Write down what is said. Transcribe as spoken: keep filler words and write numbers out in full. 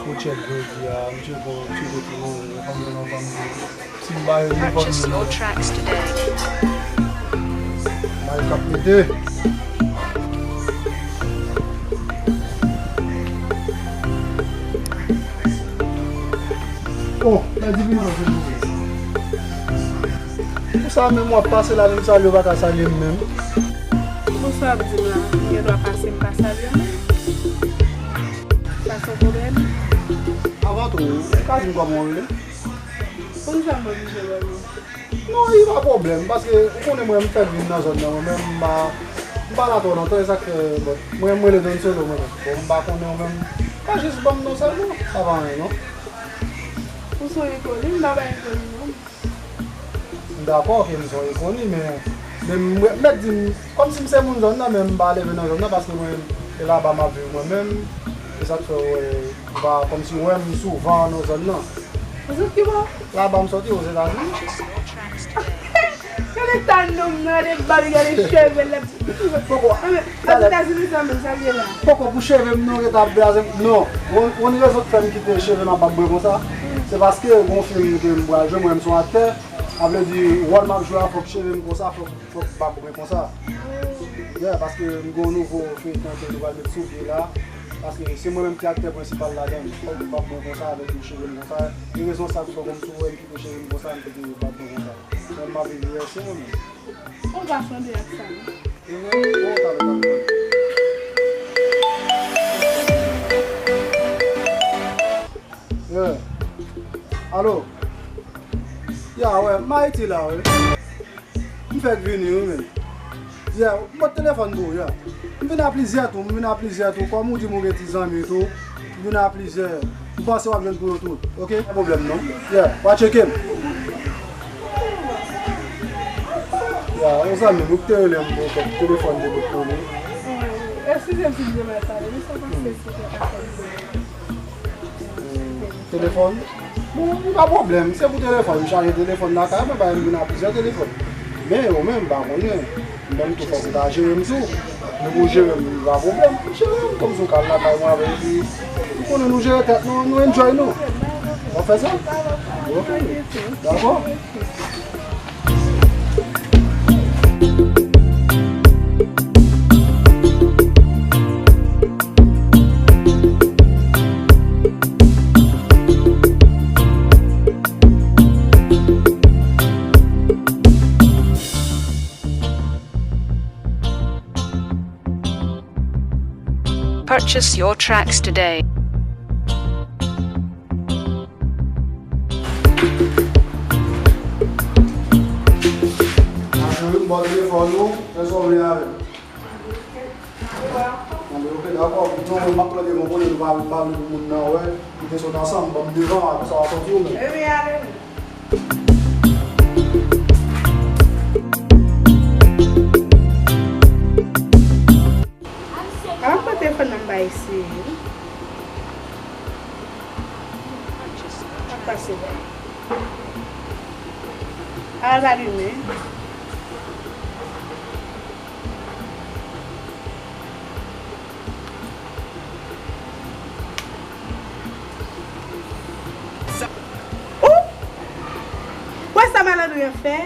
Pou tchèk jodi a, m tcheke, m tcheke ti manje, fanm nan, fanm nan. Si m pa yo, li fanm nan. May k ap pete. Oh, nan di vini nan, silvouplè. Pou sa menm w ap pase la, menm salye w pa ka salye m menm. Pou sa w ap di m la, m gen dwa pase m pa salye w menm? Sa se yon pwoblèm? Avan tou, ou ka di m kòman w rele? Poukisa m oblije wè nou? Non, li pa pwoblèm, paske ou konnen mwen, m fèk vin nan zòn nan, mwen menm, m pa, m pa la twò lontan, e sa k fè, bon, mwen, m rele Don Solo, mwen menm. Bon, m pa konnen ou menm, pa jis ban m non sèlman, sa pa anyen, non. Ou se yon enkoni, m pa bay enkoni, non. M dakò ke m se yon enkoni, men, men m mèt di m, kòmsi m se moun zòn nan, men m pa leve nan zòn nan, paske mwen, e laba m ap viv mwen menm, e sa k fè w wè, ou pa, kòmsi w wè m souvan nan zòn nan. Ou sot ki bò? Laba m soti, Ozetazini. Gade ta nonm nan, gade bab li, gade cheve l. Poko. Ozetazini sa menm, sa l ye la? Poko pou cheve m non, rete ap blaze m. Non. Yon, yon rezon k fè m kite cheve m ap bab mwen konsa, se paske gon fim ke m pral jwe, mwen m se yon aktè. Sa vle di, wòl m ap jwe a, fòk cheve m konsa, fòk, fòk bab mwen konsa. Yeah, paske m gen yon nouvo feyton ke nou pral met sou pye la. Paske se mwen menm ki aktè prensipal ladan l. Fòk bab mwen konsa, avèk cheve m konsa. E rezon sa k fè kòmsi w wè m kite cheve m konsa, m kite bab mwen konsa. Mwen m ap viv U S A mwen menm. Ou pa sanble ak sa non. E vre? Bon, talè, talè, talè. Yeah. Alo. Ya, wè, m Ayiti la, wi. M fèk vini, wi, men. Yeah, m pot telefòn tou, yeah. M vin a plizyè tou, m vin a plizyè tou. Kòm ou di m ou gen ti zanmi tou, m vin a plizyè. M panse w ap jwenn pou yo tou, oke? Pa pwoblèm non. Yeah, w a tcheke m. Yeah, yon zanmi m, ou ki te rele m pou kèk telefòn de bout pou li. Eskize m si m te mal pale, men sa pase si te ka fè m. Hmm, telefòn? Bon, li pa pwoblèm. Se pou telefòn, m chaje telefòn lakay mwen, bagay m vin a plizyè telefòn. Men ou menm, m pa konnen. Mwen menm tou fòk ou ta jere m tou. Depi w jere m, li pa pwoblèm. Jere m, kòmsi w ka al lakay mwen avè m, epi ou konnen nou jere tèt nou, nou enjoy nou. W ap fè sa? Ok. Dakò? Purchase your tracks today. Mwen telefòn ou, fè sa w vle avè l. Anben, ok, dakò. Non, mwen m ap plante, mwen konnen nou pa, pa vle pou moun nan wè. Nou te sot ansanm, ban m devan, apre sa w a sòti ou menm. Ebyen, ale nou. Al pran telefòn nan m bay eseye. Ap pase la. Al alimen. Ou wè sa malandren an fè?